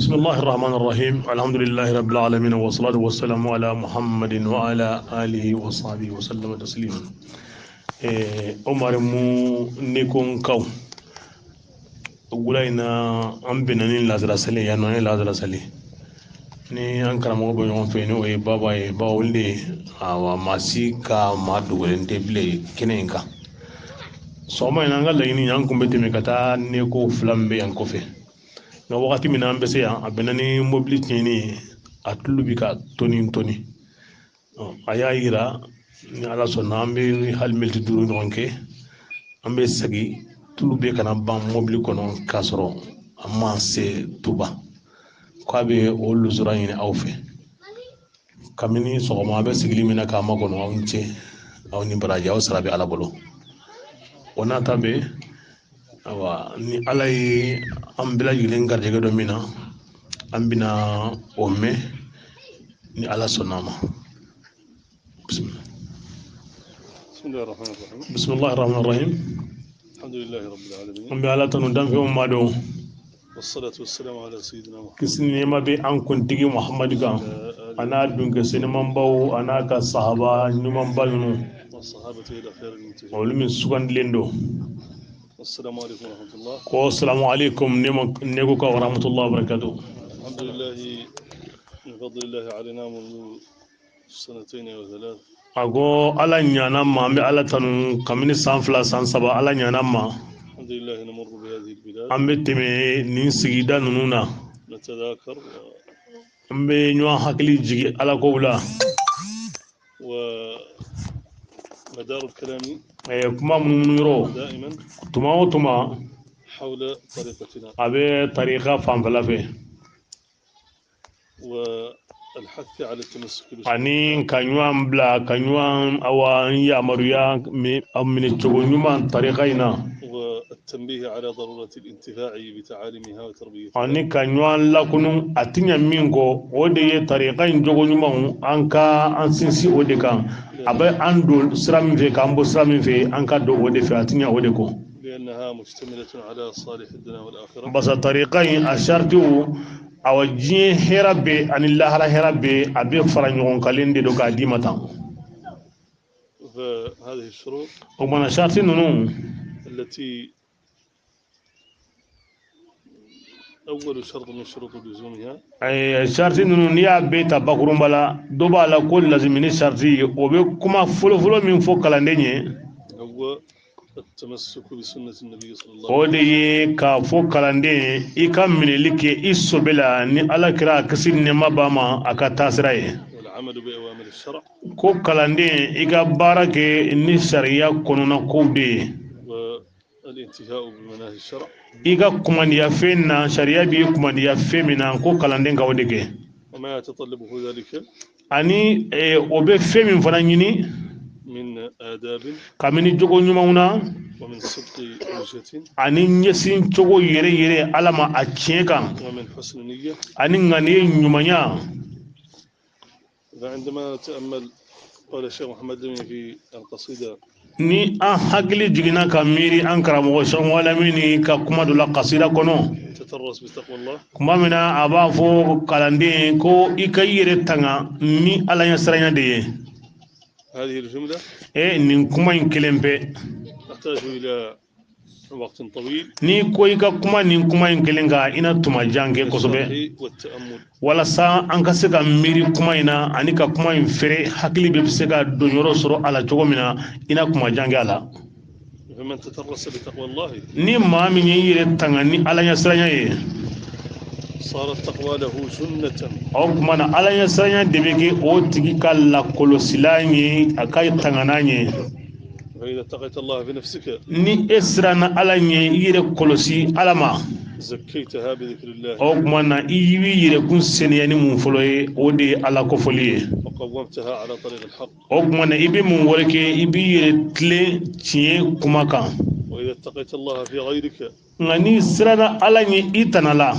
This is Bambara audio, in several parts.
بسم الله الرحمن الرحيم، الحمد لله رب العالمين، والصلاة والسلام على محمد وعلى آله وصحبه وسلم تسليما. Omar mu ne ko n kaw wula in na, an bɛnna ni lazara sali yan nɔ. An ye lazara sali ni an karamɔgɔ bɛ ɲɔgɔn fɛ, n'o ye baba ye, bawa olu de ye. Awa, maa si ka maa dogolen tɛ bilen kɛnɛ in kan. Sɔgɔma in na, an ka laɲini, an kun bɛ tɛmɛ ka taa neko fila min bɛ yan kɔfɛ, nka wagati min na an bɛ se yan, a bɛnna ni mobili tiɲɛni ye, a tulu bi ka toni toni. A y'a yira ni Ala sɔnna, an bɛ hali miniti 5 ɲɔgɔn kɛ, an bɛ segin, tulu bɛ kana ban mobili kɔnɔ k'a sɔrɔ an ma se Tuba. K'a bɛ o luzura ɲini aw fɛ kabini sɔgɔma, a bɛ sigili min na k'a makɔnɔ. Aw ni ce, aw ni baraji, aw sara bɛ Ala bolo. O n'a ta bɛɛ, awa, ni Ala ye an bɛɛ lajɛlen garijɛgɛ dɔ min na, an bɛna o mɛn ni Ala sɔnna a ma. Bismillah. بسم الله الرحمن الرحيم. بسم الله الرحمن الرحيم. الحمد لله رب العالمين. An bɛ Ala tanu, danfɛnw ma don. والصلاة والسلام على سيدنا محمد Kisi ni nɛɛma bɛ an kuntigi Muhamadu kan, وعلى a آله n'a dunkɛ senimanbaw, a n'a ka sahaba ɲumanba ninnu, وصحابته الأخيار المنتجين. Olu min sugandilen don. السلام عليكم ورحمة الله. Ko salamu alaikum, ne ko ka warahmatullahi wabarakatuh. الحمد لله من فضل الله علينا منذ سنتين أو ثلاث. A ko Ala ɲana ma, an bɛ Ala tanu kabini san 2, san 3, Ala ɲana ma. الحمد لله نمر بهذه البلاد. An bɛ tɛmɛ nin sigida ninnu na. نتذاكر An bɛ ɲɔgɔn hakili jigi Ala kow la. ومدار الكلام Kuma munumunu yɔrɔ دائما tuma o tuma حول طريقتنا a bɛ tarika fanfɛla fɛ والحث على التمسك بالسنة ani ka ɲɔgɔn bila ka ɲɔgɔn awa n yamaruya a minɛ cogo ɲuman tarika in na والتنبيه على ضرورة الانتفاع بتعاليمها وتربيتها ani ka ɲɔgɔn lakunu. A ti ɲɛ min kɔ, o de ye tarika in jogo ɲumanw, an ka an sinsin o de kan. A bɛ an don sira min fɛ, k'an bɔ sira min fɛ, an ka don o de fɛ, a ti ɲɛ o de kɔ. لأنها مشتملة على صالح الدنيا والآخرة. Basa tarika in a saritiw, awa, diɲɛ hɛrɛ bɛ ani lahara hɛrɛ bɛ, a bɛ fara ɲɔgɔn kalen de don k'a d'i ma tan. فهذه الشروط O kumana sariti ninnu التي أول شرط من شروط لزومها Sariti ninnu, n'i y'a bɛɛ ta bakurunba la, dɔ b'a la ko lazimini sariti. O bɛ kuma fɔlɔfɔlɔ min fɔ kalanden ye, هو التمسك بسنة النبي صلى الله o de ye k'a fɔ kalanden i ka minɛli kɛ i sɔbɛ la ni Ala kira, kisi ni nɛɛma b'a ma, a ka taasira ye. والعمل بأوامر الشرع Ko kalanden i ka baara kɛ ni sariya kɔnɔna kow de ye والانتهاء بمناهج الشرع i ka kumandiya fɛn na, sariya b'i kumandiya fɛn min na, ko kalanden ka o de kɛ وما يتطلبه ذلك ani o bɛ fɛn min fana ɲini من آداب kabini jogo ɲumanw na ومن صدق وجهة ani ɲɛsin cogo yɛrɛ yɛrɛ Ala ma a tiɲɛ kan ومن حسن نية. ani ŋaniye ɲumanya. فعندما نتأمل قال الشيخ محمد لمي في القصيدة Ni an hakili jiginna ka miiri an karamɔgɔ Sɔnwalamini ka kuma dɔ la kasida kɔnɔ تترس بتقوى الله kuma min na a b'a fɔ kalanden ko i ka i yɛrɛ tanga ni Ala ɲɛsiranya de ye. هذه الجملة Nin kuma in kelen bɛɛ تحتاج إلى وقت طويل n'i ko i ka kuma nin kuma in kelen kan, i na tuma jan kɛ kosɛbɛ للشرح والتأمل. walasa an ka se ka miiri kuma in na ani ka kuma in feere, hakili bɛ se ka don yɔrɔ sɔrɔ a la cogo min na, i na kuma jan kɛ a la. فمن تترس بتقوى الله Ni maa min ye i yɛrɛ tanga ni Ala ɲɛsiranya ye, صارت تقوى له جنة o tuma na Ala ɲɛsiranya de bɛ kɛ o tigi ka lakɔlɔsilan ye, a ka tanganan ye. فإذا اتقيت الله في نفسك Ni e siranna Ala ɲɛ, i yɛrɛ kɔlɔsi Ala ma, زكيتها بذكر الله o tuma na i b'i yɛrɛkun seniya ni mun fɔlɔ ye, o de ye Ala kofɔli ye. وقومتها على طريق الحق. O tuma na i bɛ mun wɛrɛ kɛ? I b'i yɛrɛ tilen tiɲɛ kuma kan. وإذا اتقيت الله في غيرك Nka n'i siranna Ala ɲɛ i tana la,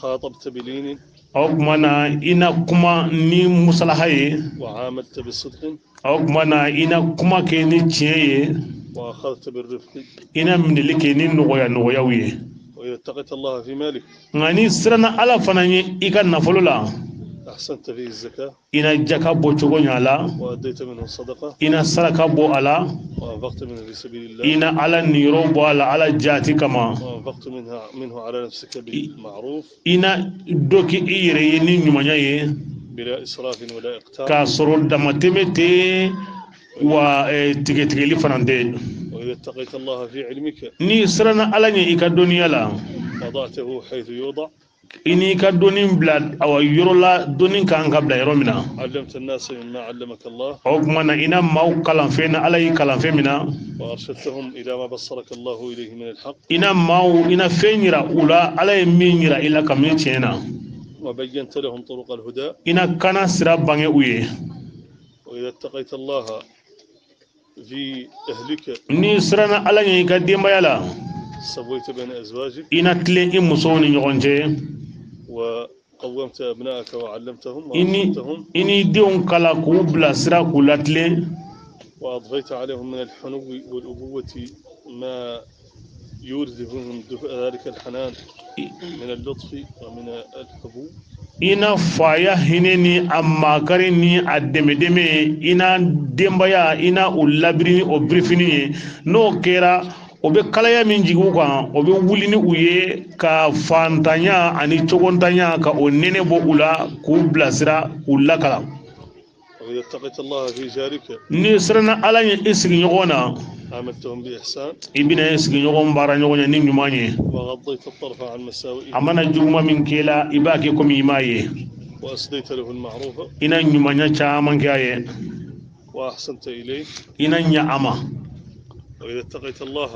خاطبت بلين o tuma na i na kuma ni musalaha ye وعاملت بصدق o tuma na i na kuma kɛ ni tiɲɛ ye وأخذت بالرفق i na minɛli kɛ ni nɔgɔya nɔgɔyaw ye. وإذا اتقيت الله في مالك nka n'i siranna ala fana ye i ka nafolo la أحسنت فيه الزكاة i na jaka bɔ cogo ɲa la وأديت منه الصدقة i na saraka bɔ a la وأنفقت منه في سبيل i الله na ala niyɔrɔ bɔ a la ala jaati kama وأنفقت منه على نفسك بالمعروف i na dɔ kɛ i yɛrɛ ye ni ɲumanya ye بلا إسراف ولا إقتار k'a sɔrɔ damatɛmɛ tɛ wa tigɛtigɛli fana tɛ وإذا اتقيت الله في علمك n'i siranna ala ɲɛ i ka dɔnniya la وضعته حيث يوضع i n'i ka dɔnni bila awa yɔrɔ la dɔnni kan ka bila yɔrɔ min na علمت الناس مما علمك الله o tuma na i na maaw kalan fɛn na ala y'i kalan fɛn min na وأرشدتهم إلى ما بصرك الله إليه من الحق i na maaw i na fɛn yira u la ala ye min yira i la kabini tiɲɛ na وبينت لهم طرق الهدى i na kana sira bange u ye وإذا اتقيت الله في أهلك n'i siranna ala ɲɛ i ka denbaya la سويت بين أزواجك i na tilen i musow ni ɲɔgɔn cɛ وقومت أبنائك وعلمتهم i ni وأرشدتهم i n'i denw kala k'u bilasira k'u latilen وأضفيت عليهم من الحنو والأبوة ما يورث فيهم ذلك الحنان من اللطف ومن الحبو i na faya hinɛ ni a makari ni a dɛmɛdɛmɛ ye i na denbaya i na u labiri ni o birifini ye n'o kɛra o bɛ kalaya min jigin u kan o bɛ wuli ni u ye ka fantanya ani cogontanya ka o nɛnɛ bɔ u la k'u bilasira k'u lakalan وإذا اتقيت الله في جارك n'i siranna ala ɲɛ i sigiɲɔgɔn na عاملتهم بإحسان i bɛna i sigiɲɔgɔn baara ɲɔgɔn ye ni ɲuman ye وغضيت الطرف عن مساوئه a mana juguman min k'e la i b'a kɛ komi i m'a ye وأسديت له المعروف i na ɲumanya caman kɛ a ye وأحسنت إليه i na ɲa a ma وإذا اتقيت الله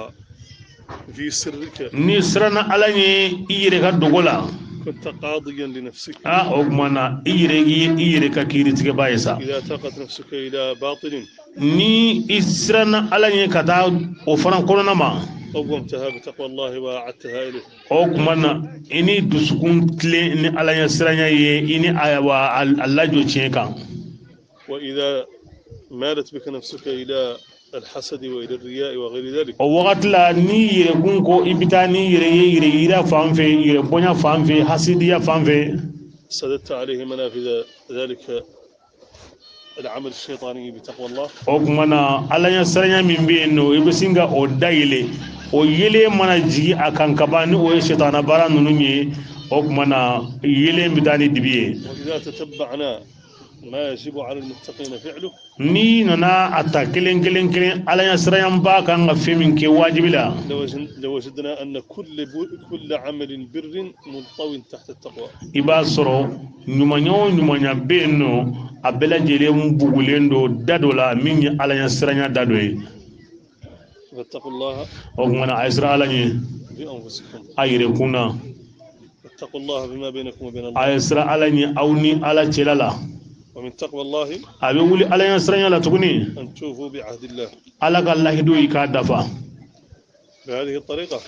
في سرك n'i siranna ala ɲɛ i yɛrɛ ka dogo la كنت قاضيا لنفسك a o tuma na i yɛrɛ ye i yɛrɛ ka kiiritigɛba ye sa إذا تاقت نفسك إلى باطل ni i siranna ala ɲɛ ka taa o fana kɔnɔna ma قومتها بتقوى الله وأعدتها إليه o tuma na i ni dusukun tilen ni ala ɲɛ siranya ye i ni ayiwa a lajɔ tiɲɛ kan وإذا مالت بك نفسك إلى الحسد وإلى الرياء وغير ذلك o wagati la n'i yɛrɛkun ko i bɛ taa n'i yɛrɛ ye yɛrɛ yira fan fɛ yɛrɛ bonya fan fɛ hasidiya fan fɛ سددت عليه منافذ ذلك العمل الشيطاني بتقوى الله o tuma na ala ɲɛ siranya min bɛ yen nɔ i bɛ sin ka o dayɛlɛ o yelen mana jigin a kan kaban ni o ye sitana baara ninnu ye o tuma na yelen bɛ taa ni dibi ye وإذا تتبعنا ما يجب على المتقين فعله n'i nana a ta kelen kelen kelen ala ɲɛ siranyanba kan ka fɛn min kɛ wajibi la لوجدنا أن كل عمل بر منطو تحت التقوى i b'a sɔrɔ ɲumanya o ɲumanya bɛ yen nɔ a bɛɛ lajɛlen bugulen don da dɔ la min ye ala ɲɛ siranya da dɔ ye فاتقوا الله o tuma na a ye siran ala ɲɛ بأنفسكم a yɛrɛ kun na اتقوا الله بما بينكم وبين الله a ye siran ala ɲɛ aw ni ala cɛla la ومن تقوى الله a bɛ wuli ala ɲɛ siranya la tuguni أن توفوا بعهد الله ala ka lahidu i k'a dafa بهذه الطريقة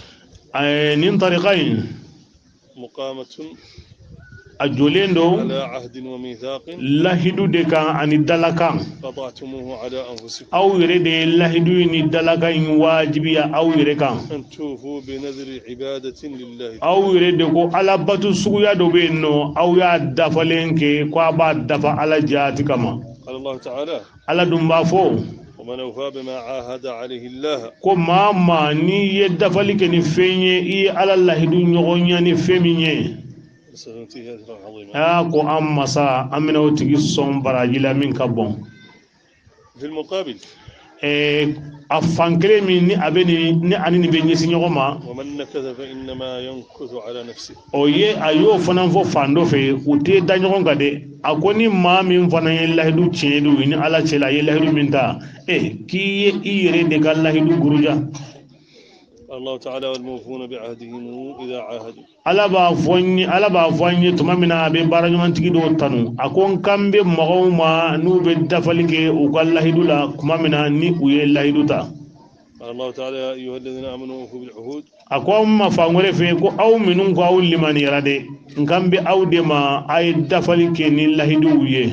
Nin tarika in مقامة a jɔlen don على عهد وميثاق lahidu de kan ani dalakan قطعتموه على أنفسكم aw yɛrɛ de ye lahidu in ni dalakan in wajibiya aw yɛrɛ kan أن توفوا بنذر عبادة لله aw yɛrɛ de ko ala batu suguya dɔ bɛ yen nɔ aw y'a dafalen kɛ ko a b'a dafa ala jaati kama قال الله تعالى ala dun b'a fɔ ومن أوفى بما عاهد عليه الله ko maa maa n'i ye dafali kɛ ni fɛn ye i ye ala lahidu ɲɔgɔn ɲɛ ni fɛn min ye فسنؤتيه أجرا عظيما aa ko an masa an bɛna o tigi sɔn baraji la min ka bon في المقابل A fan kelen min ni a bɛ nin ni ani nin bɛ ɲɛsin ɲɔgɔn ma ومن نكث فإنما ينكث على نفسه o ye a y'o fana fɔ fan dɔ fɛ u tɛ da ɲɔgɔn kan dɛ a ko ni maa min fana ye lahidu tiɲɛ don i ni ala cɛ la a ye lahidu min ta k'i ye i yɛrɛ de ka lahidu guruja قال الله تعالى والموفون بعهدهم إذا عاهدوا ala b'a fɔ n ye ala b'a fɔ an ye tuma min na a bɛ baara ɲumantigi dɔw tanu a ko n kan bɛ mɔgɔw ma n'u bɛ dafali kɛ u ka lahidu la tuma min na ni u ye lahidu ta قال الله تعالى يا أيها الذين آمنوا أوفوا بالعهود a ko aw ma fan wɛrɛ fɛ ko aw minnu ko aw limaniyara dɛ n kan bɛ aw de ma a ye dafali kɛ ni lahiduw ye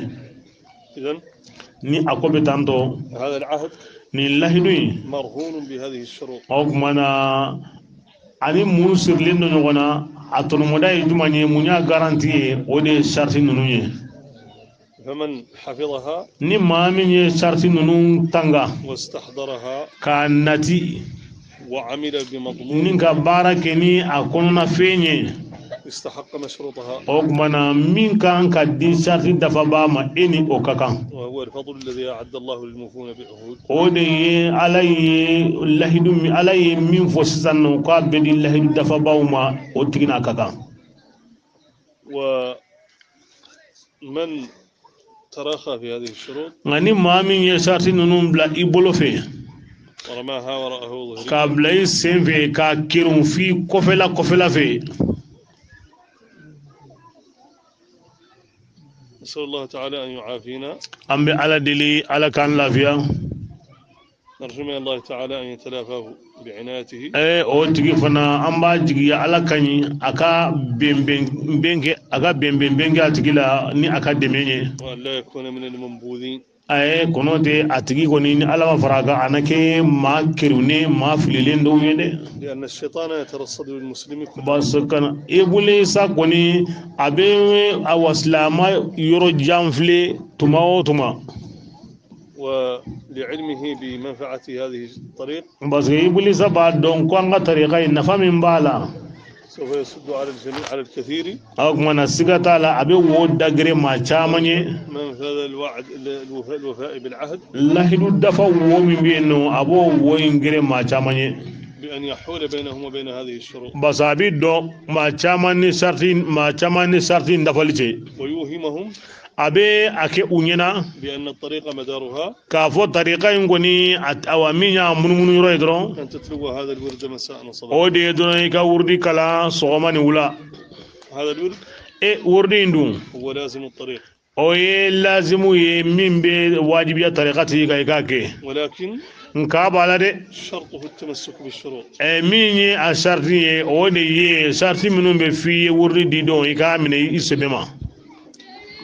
إذن ni a ko bɛ tan tɔ هذا العهد nin lahidu in مرهون بهذه الشروط o tuma na Ani mun sirilen don ɲɔgɔn na a tɔnɔmɔda ye jumɛn ye mun y'a garanti ye o de ye sariti ninnu ye. فمن حفظها ni maa min ye sariti ninnu tanga واستحضرها k'a nati وعمل بمضمون ni ka baara kɛ ni a kɔnɔna fɛn ye استحق مشروطها o tuma na min kan ka di sariti dafabaa ma e ni o ka kan. وهو الفضل الذي أعد الله للموفون بعهود O de ye ala ye lahidu min ala ye min fɔ sisan nɔ k'a bɛ di lahidu dafabaw ma o tigi n'a ka kan. ومن تراخى في هذه الشروط Nka ni maa min ye sariti ninnu bila i bolo fɛ ورماها وراءه ظهريا k'a bila i sen fɛ k'a kerun f'i kɔfɛla kɔfɛla fɛ. نسأل الله تعالى أن يعافينا An bɛ ala deli ala k'an lafiya. نرجو من الله تعالى أن يتلافاه بعنايته O tigi fana an b'a jigiya ala ka ɲi a ka bɛnbɛn kɛ a ka bɛnbɛn kɛ a tigi la ni a ka dɛmɛ ye. وأن لا يكون من المنبوذين A ye kɔnɔ tɛ a tigi kɔni ni ala ma fara a kan a na kɛ maa kerunnen maa fililen dɔw ye dɛ. لأن الشيطان يترصد للمسلم كل Parce que ibulisa kɔni a bɛ awa silamɛ yɔrɔ jan filɛ tuma o tuma. ولعلمه بمنفعة هذه الطريق Parce que ibulisa b'a dɔn ko an ka tarika in nafa min b'a la. سوف يسد على الجميع على الكثير O tuma na siga t'a la a bɛ wo dagere maa caman ye. منفذ الوعد الوفاء بالعهد Lahidu dafa wo min bɛ yen nɔ a b'o wo in gere maa caman ye. بأن يحول بينهم وبين هذه الشروط Parce que a bɛ dɔn maa caman ni sariti maa caman ni sariti in dafali cɛ. ويوهمهم A bɛ a kɛ u ɲɛna بأن الطريق مدارها k'a fɔ tarika in kɔni awa min y'a munumunu yɔrɔ ye dɔrɔn أن تتلو هذا الورد مساء وصباحا o de ye dɔrɔn i ka wurudi kalan sɔgɔma ni wula. هذا الورد E wurudi in dun هو لازم الطريق o ye lazimu ye min bɛ wajibiya tarika tigi kan i k'a kɛ. ولكن Nka b'a la dɛ. شرطه التمسك بالشروط Min ye a sariti ye o de ye sariti minnu bɛ f'i ye wurudi di don i k'a minɛ i sɛbɛ ma.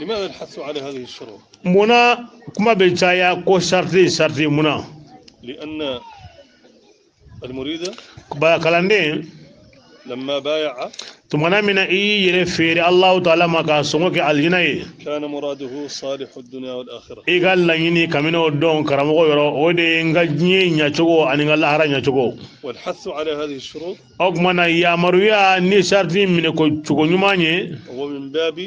لماذا الحث على هذه الشروط؟ Munna kuma bɛ caya ko sariti sariti munna? لأن المريد Ba kalanden لما بايع tumana min na i y'i yɛrɛ feere Alahu taala ma k'a sɔngɔ kɛ alijina ye. كان مراده صالح الدنيا والآخرة I ka laɲini kabini o dɔn karamɔgɔ yɔrɔ o de ye n ka diɲɛ ɲacogo ani n ka lahara ɲacogo. والحث على هذه الشروط O tuma na yamaruya ni sariti minɛ ko cogo ɲuman ye هو من باب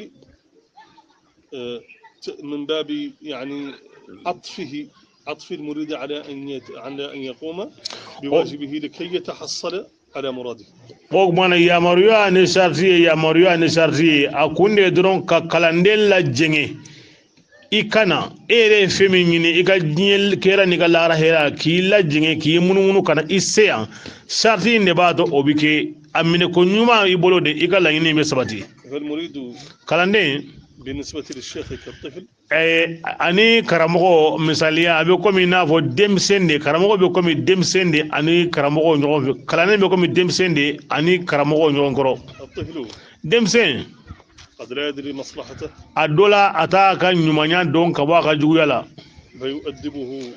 من باب يعني عطفه عطف المريد على أن على أن يقوم بواجبه لكي يتحصل على مراده. O tuma na yamaruya ni sariti ye yamaruya ni sariti ye a kun de ye dɔrɔn ka kalanden lajɛngɛ i kana e yɛrɛ ye fɛn min ɲini i ka diɲɛ kɛra n'i ka lahara hɛrɛ k'i lajɛngɛ k'i munumunu ka na i se yan sariti in de b'a to o bɛ kɛ a minɛ ko ɲuman i bolo de i ka laɲini bɛ sabati. فالمريد Kalanden بالنسبة للشيخ كالطفل ani karamɔgɔ misaliya a bɛ komi i n'a fɔ denmisɛn de karamɔgɔ bɛ komi denmisɛn de ani karamɔgɔ ɲɔgɔn fɛ kalanden bɛ komi denmisɛn de ani karamɔgɔ ɲɔgɔn kɔrɔ. الطفل Denmisɛn قد لا يدري مصلحته a dɔ la a t'a ka ɲumanya dɔn ka bɔ a ka juguya la. فيؤدبه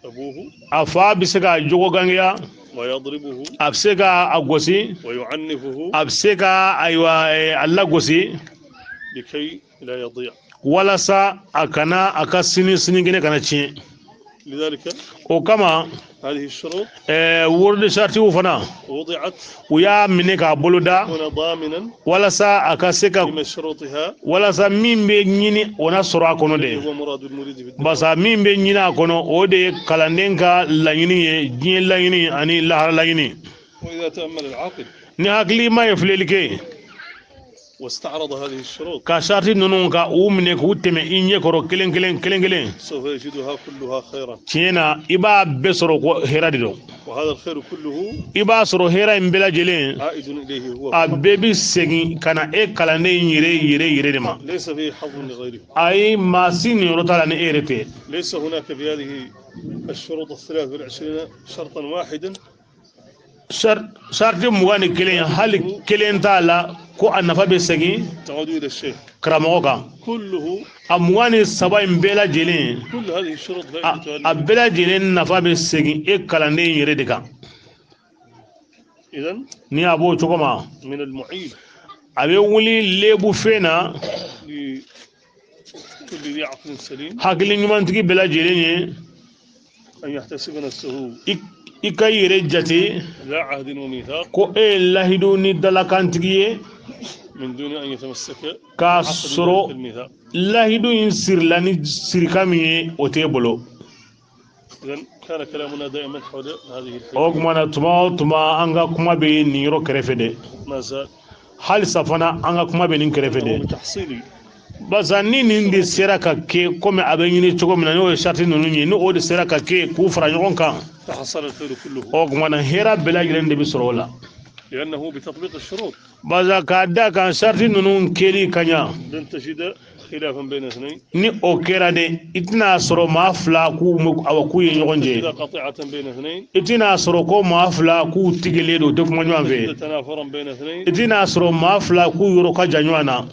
أبوه A fa bɛ se k'a jogo gangiya ويضربه a bɛ se ka a gosi ويعنفه a bɛ se ka ayiwa a lagosi لكي لا يضيع walasa a kana a ka sini sinikɛnɛ kana tiɲɛ. لذلك O kama هذه الشروط wurudi saritiw fana وضعت u y'a minɛ k'a bolo da هنا ضامنا walasa a ka se ka لمشروطها walasa min bɛ ɲini o na sɔrɔ a kɔnɔ الذي de. هو مراد المريد في الدنيا Barisa min bɛ ɲini a kɔnɔ o de ye kalanden ka laɲini ye diɲɛ laɲini ani lahara laɲini. وإذا تأمل العاقل Ni hakilima ye filɛli kɛ واستعرض هذه الشروط ka sariti ninnu ka u minɛ k'u tɛmɛ i ɲɛ kɔrɔ kelen kelen kelen kelen سوف يجدها كلها خيرا tiɲɛ na i b'a bɛɛ sɔrɔ ko hɛrɛ de don. وهذا الخير كله I b'a sɔrɔ hɛrɛ in bɛɛ lajɛlen عائد إليه هو a bɛɛ bɛ segin ka na e kalanden in yɛrɛ yɛrɛ yɛrɛ de ma. ليس فيه حظ لغيره Ayi maa si niyɔrɔ t'a la ni e yɛrɛ tɛ. ليس هناك في هذه الشروط 23 شرطا واحدا Sariti 21 hali kelen t'a la ko a nafa bɛ segin تعود إلى الشيخ karamɔgɔ kan. كله A 23 in bɛɛ lajɛlen كل هذه الشروط فائدتها a bɛɛ lajɛlen nafa bɛ segin e kalanden in yɛrɛ de kan. إذن Ni a b'o cogo ma, من المعيب a bɛ wuli lebu fɛn na لكل ذي عقل سليم hakili ɲumantigi bɛɛ lajɛlen ye أن يحتسب نفسه i ka i yɛrɛ jate لا عهد وميثاق ko e ye lahidu ni dalakantigi ye من دون أن يتمسك k'a بعقد ذلك sɔrɔ الميثاق. lahidu in sirila ni sirika min ye, o t'e bolo. إذن كان كلامنا دائما حول هذه O الحكمة. tuma na, tuma o tuma, an ka kuma bɛ nin yɔrɔ kɛrɛfɛ dɛ. ما زال Halisa fana, an ka kuma bɛ nin kɛrɛfɛ أنه dɛ. بتحصيل Barisa ni nin de sera ka kɛ komi a bɛ ɲini cogo min na, n'o ye sariti ninnu ye, ni o de sera ka kɛ k'u fara ɲɔgɔn kan, تحصل الخير كله. o tuma na, hɛrɛ bɛɛ lajɛlen de bɛ sɔrɔ o la. لأنه بتطبيق الشروط Barisa k'a da kan sariti ninnu kɛli ka ɲa, لن تجد خلافا بين اثنين، ni o kɛra dɛ, i tɛna sɔrɔ maa fila k'u awa k'u ye ɲɔgɔn تجد jɛ. قطيعة بين اثنين، I tɛna sɔrɔ ko maa fila k'u tigɛlen don, u tɛ kuma ɲɔgɔn تجد fɛ. تنافرا بين اثنين، I tɛna sɔrɔ maa fila k'u yɔrɔ ka jan ɲɔgɔn na.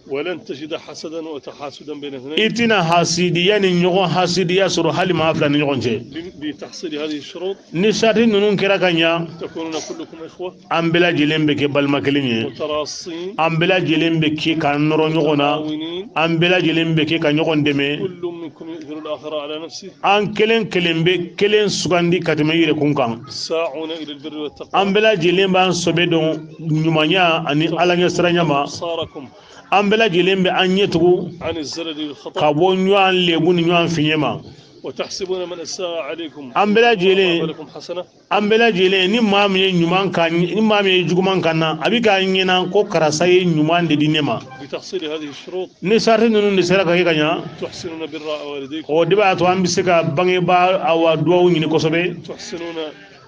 ولن تجد حسدا وتحاسدا بين I اثنين. tɛna hasidiya ni ɲɔgɔn hasidiya sɔrɔ hali maa fila ni ɲɔgɔn cɛ. بتحصيل هذه الشروط Ni sariti ninnu kɛra ka ɲa, تكونون كلكم إخوة an bɛɛ lajɛlen bɛ kɛ balima kelen ye. متراصين An bɛɛ lajɛlen bɛ kɛ ka nɔrɔ ɲɔgɔn na. متعاونين، An bɛɛ lajɛlen bɛ kɛ ka ɲɔgɔn dɛmɛ. كل منكم يؤثر الآخر على نفسه، An kelen kelen bɛ kelen sugandi ka tɛmɛ i yɛrɛ kun kan. ساعون إلى البر والتقوى، An bɛɛ lajɛlen b'an sɔbɛ dɔn ɲumanya ani ala ɲɛsiranya ma. أبصاركم An bɛɛ lajɛlen bɛ an ɲɛ tugu عن الزلل والخطأ، ka bɔ ɲɔgɔn lebu ni ɲɔgɔn fiɲɛ ma. وتحسبون من أساء عليكم An bɛɛ lajɛlen ولكم حسنة. An bɛɛ lajɛlen, ni maa min ye ɲuman kan, ni maa min ye juguman kan na, a bɛ k'a ɲɛna ko karisa ye ɲuman de di ne ma. بتحصيل هذه الشروط Ni sariti ninnu de sera ka kɛ ka ɲa, تحسنون بر والديكم، o de b'a to an bɛ se ka bangebaa awa duwawu ɲini kosɛbɛ. تحسنون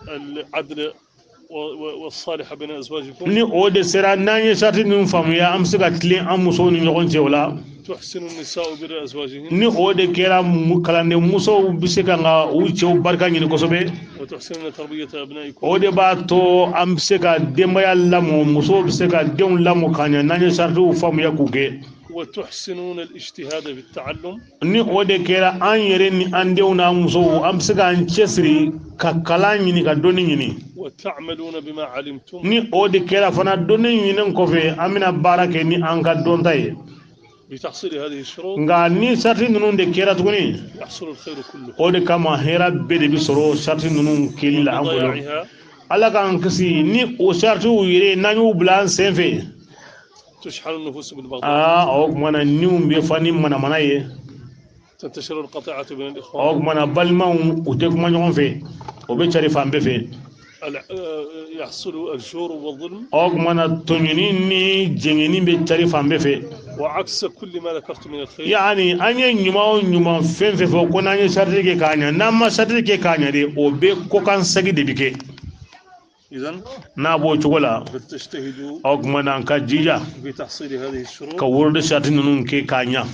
العدل والصالح بين أزواجكم، Ni o de sera, n'an ye sariti ninnu faamuya, an bɛ se ka tilen an musow ni ɲɔgɔn cɛ o la. تحسن النساء بر أزواجهن، Ni o de kɛra, kalanden musow bɛ se ka nka u cɛw barika ɲini kosɛbɛ. وتحسنون تربية أبنائكم، O de b'a to an bɛ se ka denbaya lamɔ, musow bɛ se ka denw lamɔ ka ɲɛ n'an ye saritiw faamuya k'u kɛ. وتحسنون الاجتهاد في التعلم، Ni o de kɛra, an yɛrɛ ni an denw n'an musow, an bɛ se k'an cɛsiri ka kalan ɲini, ka dɔnni ɲini. وتعملون بما علمتم. Ni o de kɛra fana, dɔnni ɲininen kɔfɛ, an bɛna baara kɛ ni an ka dɔnta ye. بتحصيل هذه الشروط Nka ni sariti ninnu de kɛra tuguni, يحصل الخير كله. o de kama hɛrɛ bɛɛ de bɛ sɔrɔ sariti ninnu kɛli la an bolo. وبضياعها Ala k'an kisi, ni o saritiw yɛrɛ, n'an y'u bila an sen fɛ, تشحن النفوس بالبغضاء، aa, o tuma na, niw bɛ fa ni manamana ye. تنتشر القطيعة بين O الإخوان، tuma na, balimaw u tɛ kuma ɲɔgɔn fɛ, o bɛ cari fan bɛɛ fɛ. يحصل الجور والظلم، O tuma na, tɔɲɔni ni jɛngɛni bɛ cari fan bɛɛ fɛ. وعكس كل ما ذكرت من الخير. Yaani an ye ɲuman o ɲuman fɛn fɛn fɔ ko n'an ye sariti kɛ k'a ɲɛ, n'an ma sariti kɛ k'a ɲɛ de, o bɛ kɔkan segi de bɛ kɛ. إذا N'a b'o cogo la, فلتجتهدوا o tuma na, ka jija في تحصيل هذه الشروط ka worode sariti ninnu kɛ k'a ɲɛ.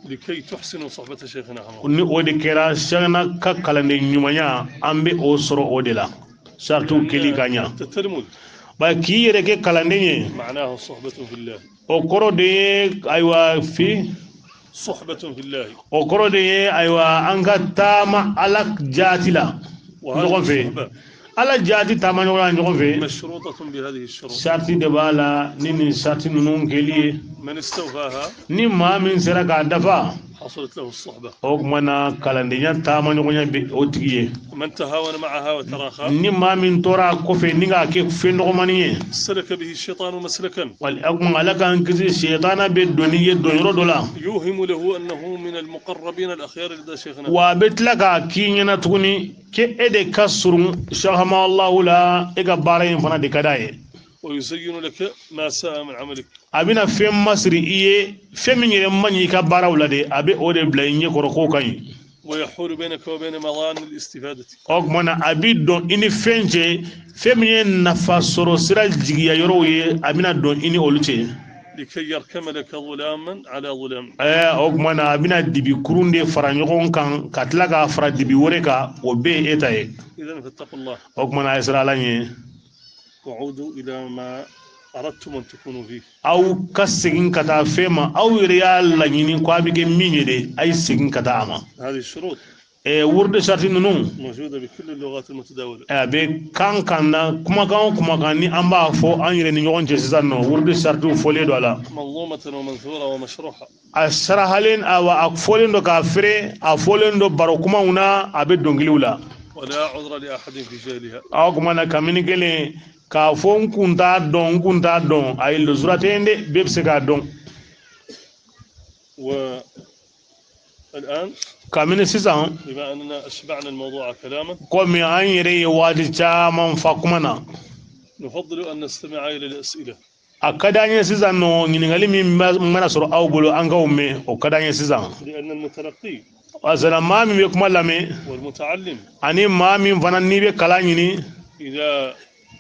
لكي تحسنوا صحبة شيخنا عمر. Ni o de kɛra, sɛgɛnna ka kalanden ɲumanya, an bɛ o sɔrɔ o de la, saritiw kɛli ka ɲɛ. التلمذ Ba k'i yɛrɛ kɛ kalanden ye, معناه صحبة في الله، o kɔrɔ de ye ayiwa fi صحبة في الله. o kɔrɔ de ye ayiwa an ka taama Ala jaati la وهذه ɲɔgɔn fɛ. الصحبة Ala jaati taama ɲɔgɔn la ɲɔgɔn fɛ, مشروطة بهذه الشروط. sariti de b'a la ni nin sariti ninnu kɛli ye. من استوفاها Ni maa min sera k'a dafa, حصلت له الصحبة، o tuma na, kalandenya taama ɲɔgɔnya bɛ o tigi ye. ومن تهاون معها وتراخى Ni maa min tora a kɔfɛ ni k'a kɛ fɛn dɔgɔmani ye, سلك به الشيطان مسلكا wali o tuma, Ala k'an kisi, sɛtana bɛ don n'i ye don yɔrɔ dɔ la. يوهم له أنه من المقربين الأخيار لدى شيخنا. Wa a bɛ tila k'a k'i ɲɛna tuguni k'e e de ka surun Sahama Alahu la, e ka baara in fana de ka d'a ye. ويزين لك ما ساء من عملك. A bɛna fɛn masiri i ye, fɛn min yɛrɛ man ɲi i ka baaraw la de, a bɛ o de bila i ɲɛ kɔrɔ k'o ka ɲi. ويحول بينك وبين مظان الاستفادة. O tuma na, a bɛ dɔn i ni fɛn cɛ, fɛn min ye nafa sɔrɔ sira jigiya yɔrɔw ye, a bɛna dɔn i ni olu cɛ. لكي يركم لك ظلاما على ظلام. O tuma na, a bɛna dibi kurun de fara ɲɔgɔn kan ka tila k'a fara dibi wɛrɛ kan, o bɛɛ ye e ta ye. إذا فاتقوا الله O tuma na, a ye siran Ala ɲɛ. وعودوا إلى ما أردتم أن تكونوا فيه. Aw ka segin ka taa fɛn ma aw yɛrɛ y'a laɲini ko a bɛ kɛ min ye de, a ye segin ka taa a ma. هذه الشروط. Wurde sarti ninnu موجودة بكل اللغات المتداولة. A bɛ kan kan na, kumakan o kumakan ni an b'a fɔ an yɛrɛ ni ɲɔgɔn cɛ sisan nɔ, wurde sartiw fɔlen don a la. منظومة ومنثورة ومشروحة. A sarahalen, awa, a fɔlen don k'a feere, a fɔlen don baro kumaw na, a bɛ dɔnkiliw la. ولا عذر لأحد في جهلها. Aw kuma na kamini kelen k'a fɔ n kun t'a dɔn, n kun t'a dɔn, ayi, luzura tɛ yen dɛ, bɛɛ bɛ se k'a dɔn. والآن Kabini sisan, بما أننا أشبعنا الموضوع كلاما، komi an yɛrɛ ye waati caman fa kuma na، نفضل أن نستمع إلى الأسئلة. A ka d'an ye sisan nɔ, ɲininkali min mana sɔrɔ aw bolo, an k'aw mɛn, o ka d'an ye sisan. لأن المتلقي Asala maa min bɛ kuma lamɛn والمتعلم ani maa min fana n'i bɛ kalan ɲini، إذا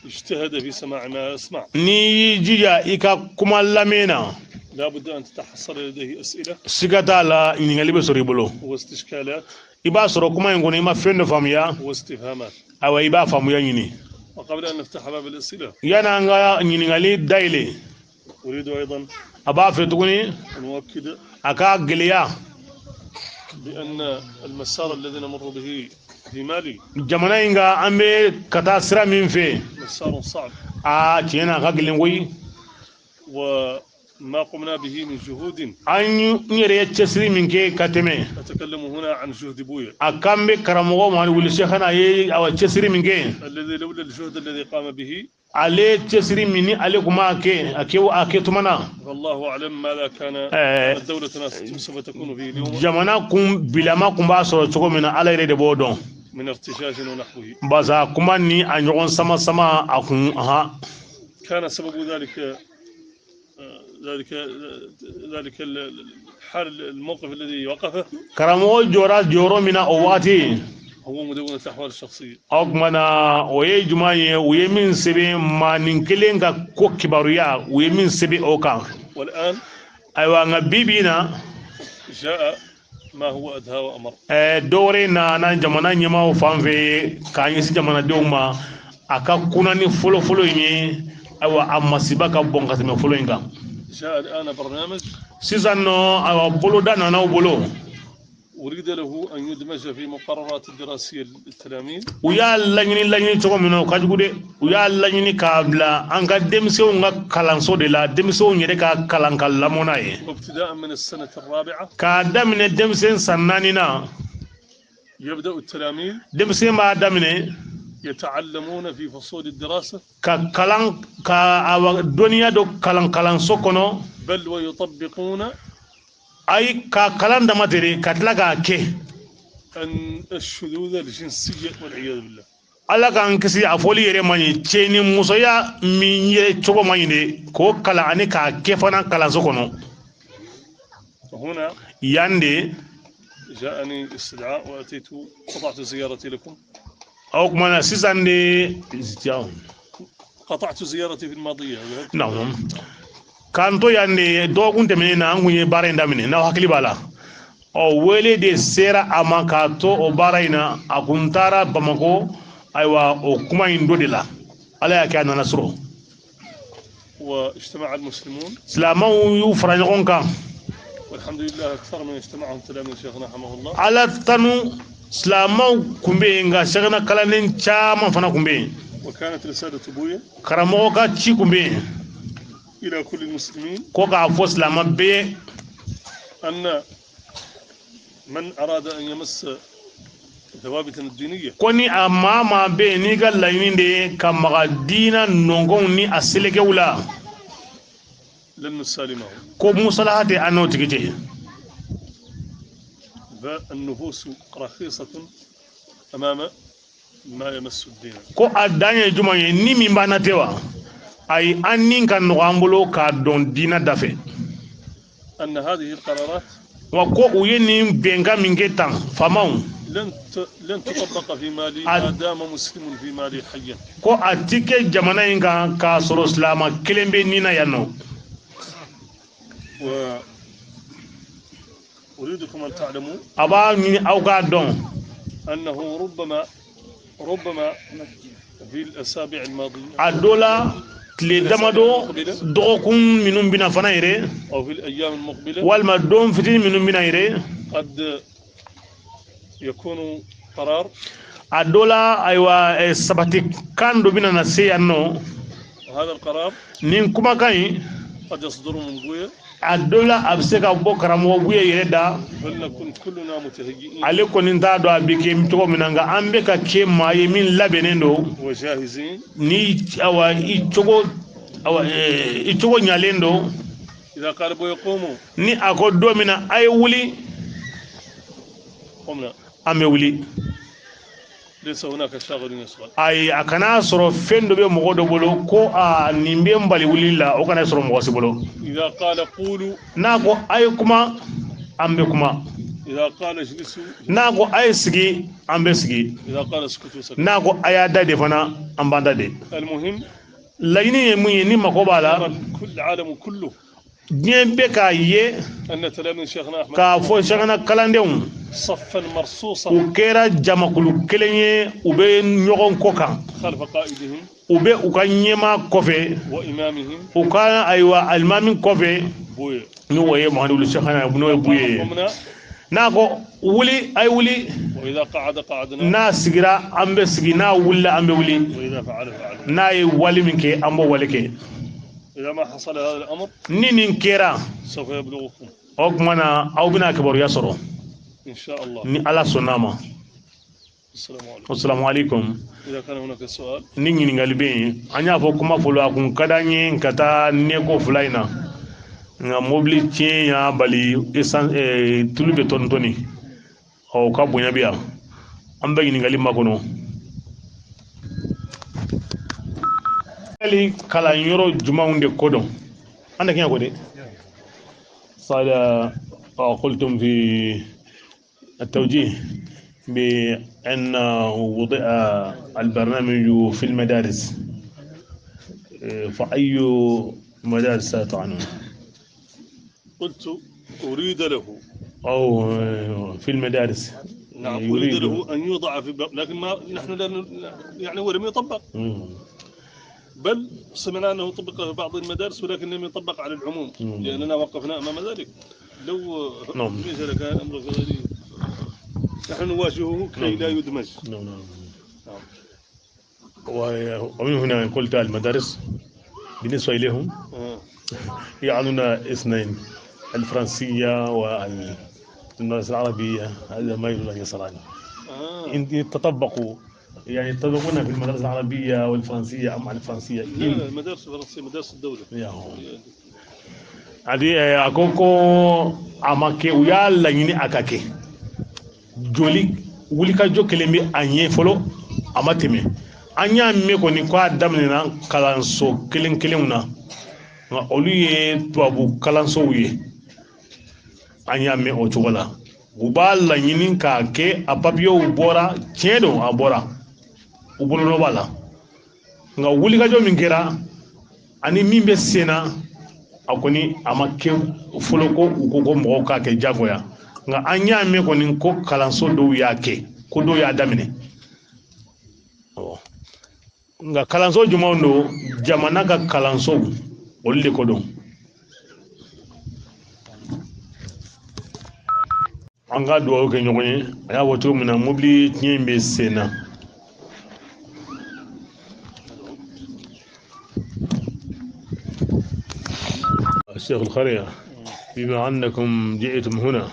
اجتهد في سماع ما يسمع، n'i y'i jija i ka kuma lamɛn na، لا بد أن تتحصل لديه أسئلة siga t'a la, ɲininkali bɛ sɔrɔ i bolo. واستشكالات I b'a sɔrɔ kuma in kɔnɔ i ma fɛn dɔ faamuya. واستفهامات. Ayiwa, i b'a faamuya ɲini. وقبل أن نفتح باب الأسئلة، Yan'an ka ɲininkali dayɛlɛ، أريد أيضا a b'a fɛ tuguni أن أؤكد a k'a gɛlɛya بأن المسار الذي نمر به في مالي jamana in kan, an bɛ ka taa sira min fɛ، مسار صعب. Aa, tiɲɛ na, a ka gɛlɛn koyi. وما قمنا به من جهود، An n yɛrɛ ye cɛsiri min kɛ ka tɛmɛ، أتكلم هنا عن جهد بويا، a kan bɛ karamɔgɔ Mamadu Wuli Sɛkana ye, awa, cɛsiri min kɛ، الذي لولا الجهد الذي قام به، ale cɛsiri min ni ale kun b'a kɛ, a kɛ a kɛ tuma na، فالله أعلم ماذا كان آه، دولتنا سوف تكون فيه اليوم jamana kun bilama kun b'a sɔrɔ cogo min na, Ala yɛrɛ de b'o dɔn. من ارتجاج ونحوه. Barisa kuma ni a ɲɔgɔn sama sama a kun han. كان سبب ذلك ذلك ذلك الحال، الموقف الذي وقفه Karamɔgɔ jɔra jɔyɔrɔ min na o waati، هو مدونة الأحوال الشخصية. O tuma na, o ye jumɛn ye? U ye min sɛbɛn, maanin kelen ka ko kibaruya, u ye min sɛbɛn o kan. والآن Ayiwa, nka bi bi in na، جاء ما هو أدهى وأمر. Dɔwɛrɛ nana jamana ɲɛmaaw fan fɛ k'a ɲɛsin jamanadenw ma, a ka kunna ni fɔlɔfɔlɔ in ye. Ayiwa, a masiba ka bon ka tɛmɛ fɔlɔ in kan. جاء الآن برنامج Sisan nɔ, ayiwa, boloda nana u bolo. أريد له أن يدمج في مقررات الدراسية للتلاميذ. U y'a laɲini laɲini cogo min na, o ka jugu dɛ. U y'a laɲini k'a bila an ka denmisɛnw ka kalanso de la, denmisɛnw yɛrɛ ka kalan ka lamɔ n'a ye. وابتداء من السنة الرابعة، K'a daminɛ denmisɛn san 4 na، يبدأ التلاميذ denmisɛn b'a daminɛ يتعلمون في فصول الدراسة، ka kalan ka, awa, dɔnniya dɔ kalan kalanso kɔnɔ، بل ويطبقون ayi, ka kalan dama tɛ dɛ, ka tila k'a kɛ. أن الشذوذ الجنسي والعياذ بالله. Ala k'an kisi, a fɔli yɛrɛ man ɲi, cɛ ni musoya min ye cogo man ɲi de, k'o kalan ani k'a kɛ fana kalanso kɔnɔ. وهنا Yan de جاءني استدعاء وأتيت، قطعت زيارتي لكم. O tuma na sisan de قطعت زيارتي في الماضية ذهبت Naamu, k'an to yan de, dɔgɔkun tɛmɛnen na, an kun ye baara in daminɛ, n'aw hakili b'a la. Ɔ, wele de sera a ma k'a to o baara in na, a kun taara Bamakɔ. Ayiwa, o kuma in dɔ de la, Ala y'a kɛ a nana sɔrɔ. واجتمع المسلمون. Silamɛw y'u fara ɲɔgɔn kan. والحمد لله أكثر من اجتمعهم تلاميذ شيخنا رحمه الله. Ala tanu, silamɛw kun bɛ yen, nka sɛgɛnna kalanden caman fana kun bɛ yen. وكانت رسالة بويا Karamɔgɔ ka ci kun bɛ yen إلى كل المسلمين ko k'a fɔ silamɛ bɛɛ ye أن من أراد أن يمس ثوابتنا الدينية، ko ni a maa maa bɛ yen n'i ka laɲini de ye ka maga diina nɔngɔnw ni a selekew la، لن نسالمه. ko musalaha tɛ an n'o tigi cɛ. فالنفوس رخيصة أمام ما يمس الدين. Ko a dan ye jumɛn ye? Ni min b'an na tɛ wa? Ayi, an ni ka nɔgɔ an bolo k'a dɔn diina da fɛ. أن هذه القرارات Wa ko u ye nin bɛnkan min kɛ tan, faamaw، لن تطبق في مالي ما دام مسلم في مالي حيا. ko a ti kɛ jamana in kan k'a sɔrɔ silamɛ kelen bɛ nin na yan nɔ. وأريدكم أن تعلموا A b'a ɲini aw k'a dɔn أنه ربما في الأسابيع الماضية a dɔ la tile damadɔ, dɔgɔkun minnu bɛna fana yɛrɛ، أو في الأيام المقبلة، walima don fitinin minnu bɛna yɛrɛ، قد يكون قرار A dɔ la, ayiwa, sabati kan dɔ bɛna na se yan nɔ. وهذا القرار Nin kumakan in, قد يصدر من بويا. a dɔ la, a bɛ se ka bɔ karamɔgɔ Buye yɛrɛ da. فلنكن كلنا متهيئين Ale kɔni t'a dɔn a bɛ kɛ cogo min na, nka an bɛ ka kɛ maa ye min labɛnnen don. وجاهزين. Ni awa i cogo, awa i cogo ɲalen don. إذا قال بويا قوموا، Ni a ko don min na a ye wuli، قمنا. an bɛ wuli. ليس هناك شاغل يشغل. Ayi, a kana sɔrɔ fɛn dɔ bɛ mɔgɔ dɔ bolo ko a nin bɛ n bali wuli la, o kana sɔrɔ mɔgɔ si bolo. إذا قال قولوا، N'a ko a ye kuma, an bɛ kuma. إذا قال اجلسوا، N'a ko a ye sigi, an bɛ sigi. إذا قال اسكتوا، سكت. N'a ko a y'a da de fana, an b'an da de. المهم Laɲini ye mun ye ni mako b'a la? يرى كل العالم كله Diɲɛ bɛ k'a ye أن تلاميذ شيخنا أحمد k'a fɔ Sɛkina kalandenw صفا مرصوصا u kɛra jamakulu kelen ye, u bɛ ɲɔgɔn kɔ kan، خلف قائدهم u bɛ u ka ɲɛmaa kɔfɛ، وإمامهم u ka ayiwa alimami kɔfɛ، بويا. N'o ye Mahamadu Sɛkina, n'o ye Buye ye. قمنا. N'a ko wuli, a ye wuli. وإذا قعد قعدنا. N'a sigira, an bɛ sigi. N'a wulila, an bɛ wuli. وإذا فعل فعلنا. N'a ye wale min kɛ, an b'o wale kɛ. إذا ما حصل هذا الأمر، Ni nin kɛra، سوف يبلغكم. o tuma na aw bɛna kibaruya sɔrɔ. إن شاء الله. Ni Ala sɔnna a ma. السلام عليكم. Assalamu alaikum. إذا كان هناك سؤال. Ni ɲininkali bɛ yen, an y'a fɔ kuma fɔlɔ, a kun ka d'an ye ka taa neko fila in na, nka mobili tiɲɛ y'a bali, essence tulu bɛ tɔni tɔni. Ɔ o ka bonya bɛ yan, an bɛ ɲininkali makɔnɔ. Yali kalanyɔrɔ jumɛnw de ko dɔn an tɛ kɛ ko de صار قلتم في التوجيه بأن وضع البرنامج في المدارس، فأي مدارس تعنون؟ قلت أريد له أو في المدارس. نعم، أريد يريد له أن يوضع في لكن ما نحن لا يعني هو لم يطبق. بل سمعنا أنه طبق في بعض المدارس ولكن لم يطبق على العموم. لأننا وقفنا أمام ذلك، لو ليس لكان أمر غريب، نحن نواجهه كي لا يدمج. نعم. نعم. ومن هنا قلت المدارس بالنسبة إليهم يعنون اثنين، الفرنسية والمدارس العربية، هذا ما يريد أن يصل عنه. إن تطبقوا، يعني يطبقون في المدارس العربية والفرنسية أم على الفرنسية؟ لا لا، المدارس الفرنسية مدارس الدولة. يا هو. Adi a ko ko a ma kɛ, u y'a laɲini a ka kɛ. Joli wulikajɔ kelen bɛ a ɲɛ fɔlɔ, a ma tɛmɛ. An y'a mɛn kɔni ko a daminɛna kalanso kelen kelenw na, nka olu ye tubabu kalansow ye. An y'a mɛn o cogo la, u b'a laɲini k'a kɛ. A papiyew bɔra, tiɲɛ don, a bɔra, u bolonɔ b'a la, nka wulikajɔ min kɛra ani min bɛ sen na, a kɔni a ma kɛ fɔlɔ ko u ko ko mɔgɔw k'a kɛ jagoya. Nka an y'a mɛn kɔni ko kalanso dɔw y'a kɛ, ko dɔw y'a daminɛ. Awɔ. Nka kalanso jumɛnw don? Jamana ka kalansow, olu de ko don. An ka dugawu kɛ ɲɔgɔn ye. A y'a fɔ cogo min na, mobili tiɲɛ in bɛ sen na. الشيخ القرية، بما أنكم جئتم هنا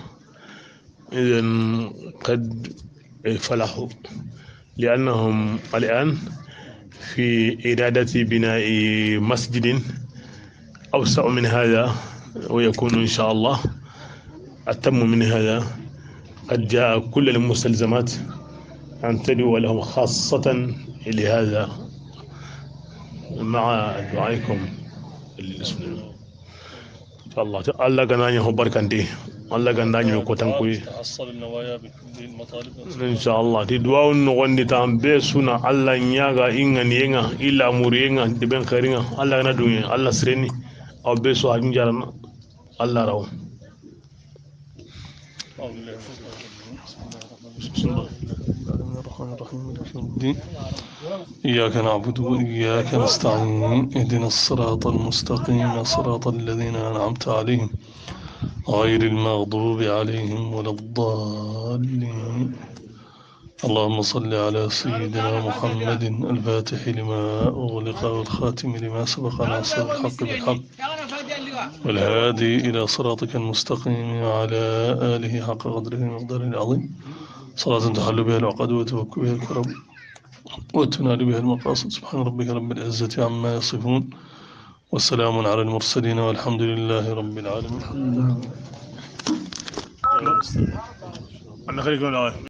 إذن قد فلحوا، لأنهم الآن في إرادة بناء مسجد أوسع من هذا، ويكون إن شاء الله أتم من هذا. قد جاء كل المستلزمات أن تدعو لهم خاصة لهذا مع دعائكم للمسلمين. الله الله كان يهو بركانتي، الله كان يهو كوتانكوي. تحصل النوايا بكل المطالب. إن شاء الله تي دعاء نغندي تام بسونا الله نياغا إنغا نيغا إلا موريغا دبن خيريغا الله كنا دنيا الله سرني أو بسوا هجم جارنا الله راو. بسم الله الرحمن الرحيم، مالك يوم الدين، إياك نعبد وإياك نستعين، اهدنا الصراط المستقيم، صراط الذين أنعمت عليهم غير المغضوب عليهم ولا الضالين. اللهم صل على سيدنا محمد الفاتح لما أغلق والخاتم لما سبق، ناصر الحق بالحق والهادي إلى صراطك المستقيم وعلى آله حق قدره ومقداره العظيم. صلاة تحل بها العقد وتفك بها الكرب وتنال بها المقاصد. سبحان ربك رب العزة عما يصفون، والسلام على المرسلين، والحمد لله رب العالمين. الله.